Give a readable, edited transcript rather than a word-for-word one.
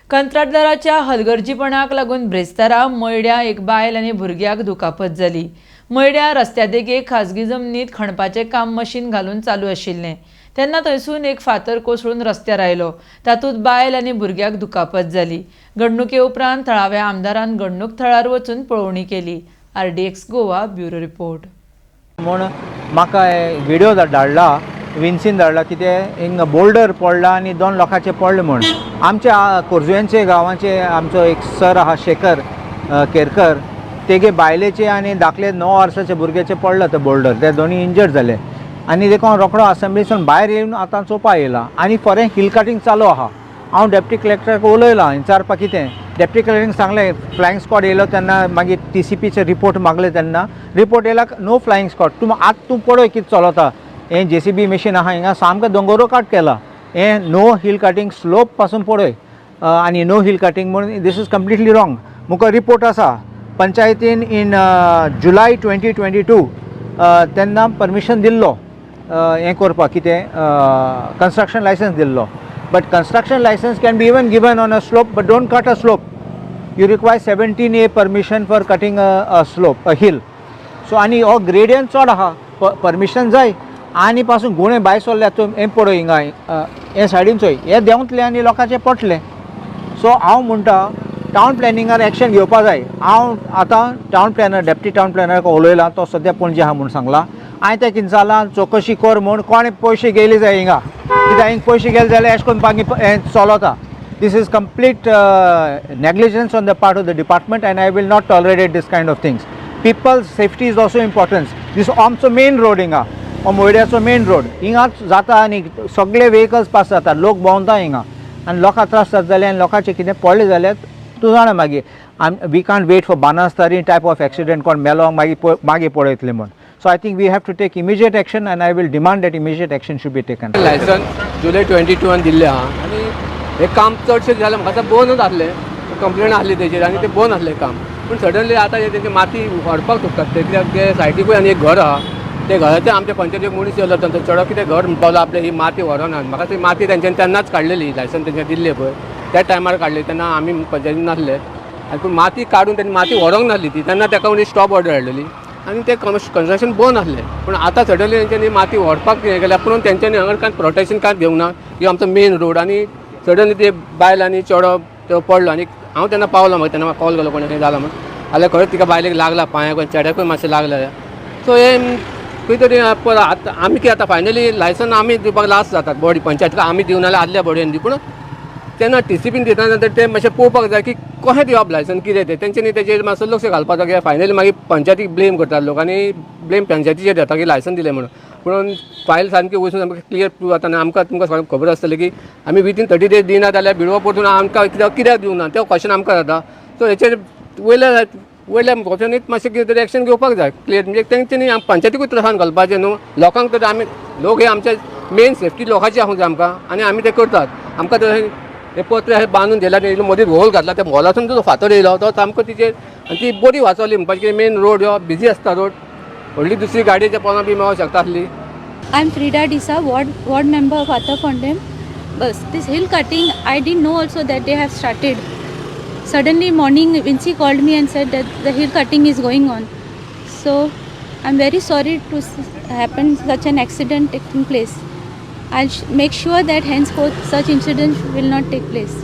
कंत्राटदाराच्या हलगर्जीपणाक लागून ब्रेस्तारा मयड्या एक बायल आनी भुरग्याक दुखापत जाली. मयड्या रस्त्या देगेक खाजगी जमनीत खणपाचें काम मशीन घालून चालू आशिल्लें तेन्ना थंयसून एक फातर कोसळून रस्त्यार आयलो. तातूंत बायल आनी भुरग्याक दुखापत जाली. घडणुके उपरांत थळाव्या आमदारान घडणूक थळार वचून पळोवणी केली. RDX Goa, bureau report. म्हूण म्हाका व्हिडियो धाडला, विन्सीन धाडला, कितें हिंगा बोल्डर पडला आनी दोन लोकांचे पडले म्हूण. आमच्या खोर्जुवेंचे गांवाचे आमचो एक सर आहा, शेखर केरकर, तेगे बायलेचे आनी धाकले 9 वर्साचे भुरग्याचे पडला ते बोल्डर. ते दोनी इंजर्ड जाले आनी देखून रोखडो असेंब्लीसून भायर येवन आतां चोवपा येयला आनी फोरें हिल कटींग चालू आहा. हांव डेप्टी कलेक्टराक उलयलां, विचारपा कितें. डेप्टी कलेक्टरान सांगलें, फ्लायींग स्क्वॉड येयलो तेन्ना मागीर टीसीपीचे रिपोर्ट मागले तेन्ना रिपोर्ट येयला, नो फ्लायींग स्क्वॉड. तूं आतां तूं पळय कितें चलता. हें जेसीबी मशीन आहा, हिंगा सामकें दोंगरो काट केला. हें नो हिल कटींग, स्लोप पासून पळय आनी नो हिल कटींग म्हणून, this is completely wrong. मुखार रिपोर्ट आसा, पंचायतीन इन जुलय 2022 तेन्ना परमिशन दिल्लो हें करपाक, कितें, कन्स्ट्रक्शन लायसन्स दिल्लो. But construction license can be even given on a slope, but don't cut a slope. You require 17A permission for cutting a slope, a hill. So आनी हो ग्रेडियंट चड आहा, परमिशन जाय. आनी पासून गुणे भायर सरल्या. तूं हें पळय, हिंगा हे सायडीन चोय, हे देंवतले आनी लोकांचे पडले. सो हांव म्हणटा, टावन प्लॅनिंगार एक्शन घेवपा जाय. हांव आतां टावन प्लॅनर, डेप्टी टावन प्लॅनराक उलयलां. तो सद्या पणजे आहा म्हूण सांगला. हांवें तेका विचारलां, चवकशी कर म्हूण, कोणें पयशे गेले जाय हिंगा. कित्याक हिंगा पयशे गेले जाल्यार एशें करून मागीर हें चलता. This is complete negligence on the part of the department and I will not tolerate this kind of things. People safety is also importance. This आमचो मेन रोड हिंगा, हो मोयड्याचो मेन रोड हिंगाच जाता आनी सगळे वेहिकल्स पास जाता, लोक भोंवता हिंगा आनी लोकांक त्रास जाता जाल्यार आनी लोकांचें कितें पडलें जाल्यार तूं जाणा मागीर आम we can't wait for Banastari type of accident, कोण मेलो मागीर मागीर पळयतले म्हूण. So I think we have to take immediate action and I will demand that immediate action should be taken. Licence जुलय 22न दिल्लें आहा आनी हें काम चडशें जालें. म्हाका आतां बंदच आसलें, कंप्लेन आहली तेजेर आनी तें बंद आसलें काम. पूण सडनली आतां हे तेंचे माती व्हरपाक सोदतात ते, कित्याक ते सायडीकूय आनी एक घर आहा. ते घराचें आमच्या पंचायतीक मनीस येयलो, तांचो चेडो कितें घर म्हणपाक लागलो, आपलें ही माती व्हरोनात. म्हाका ती माती तेंच्यांनी तेन्नाच काडलेली. लायसन तेंच्या दिल्लें पळय, त्या टायमार काडली. तेन्ना आमी पंचायतीन नासले आनी पूण माती काडून तेणी माती व्हरोंक नासली ती. तेन्ना तेका स्टॉप ऑर्डर हाडलेली आनी ते कन्स्ट्रक्शन बंद आसलें. पूण आतां सडनली तेंच्यांनी माती व्हरपाक हें केल्या, पूण तेंच्यांनी हांगा कांय प्रोटेक्शन कांय घेवंक ना की आमचो मेन रोड. आनी सडनली ते बायल आनी चेडो तो पडलो आनी हांव तेन्ना पावलो. मागीर तेन्ना म्हाका कॉल केलो, कोणें जालां म्हूण. जाल्यार खरेंच तिका बायलेक लागला, पांयाक, चेड्याकूय मातशें लागलें. सो हें खंय तरी पळय, आतां आमी कितें आतां फायनली लायसन आमी दिवपाक लास्ट जातात बॉडी पंचायतीक आमी दिवना जाल्यार आदल्या बॉडयेन दी. पूण तेन्ना टीसीपीन दितना नंतर ते मातशें पळोवपाक जाय की कशें दिवप लायसन, कितें तें तेंच्यांनी तेजेर मातसो लक्ष घालपाक जाय. फायनली मागीर पंचायतीक ब्लेम करतात लोक आनी ब्लेम पंचायतीचेर येता की लायसन दिलें म्हणून. पूण फायल सामकी वचून सामकी क्लियर प्रूव जाता आनी आमकां तुमकां सगळ्यांक खबर आसतलें की आमी विथीन 30 डेज दिना जाल्यार बिडवो परतून आमकां कित्याक कित्याक दिवना, तें क्वेश्चन आमकां जाता. सो हेचेर वयल्या वयल्या ऑप्शनीत मातशें कितें तरी एक्शन घेवपाक जाय क्लियर. म्हणजे तेंच्यांनी पंचायतीकूय त्रासान घालपाचें न्हू लोकांक. तर आमी लोक हे आमचे मेन सेफ्टी लोकांची आसूंक जाय आमकां आनी आमी ते करतात. आमकां तर हे पत्रे अशें बांदून दिला, ते मदींच होल घातला, त्या होलासून जो फातर येयलो तो सामको तिचेर आनी ती बरी वाचवली म्हणपाची. मेन रोड हो बिजी आसता रोड, व्हडली दुसरी गाडयेच्या पोंदा बी मेळोंक शकता आसली. I'm Frida Disa, ward member of Atafondem. But this hill cutting, I didn't know also that they have started. Suddenly morning, Vinci called me and said that the hill cutting is going on. So I'm very sorry to happen such an accident taking place. I'll make sure that henceforth such incidents will not take place.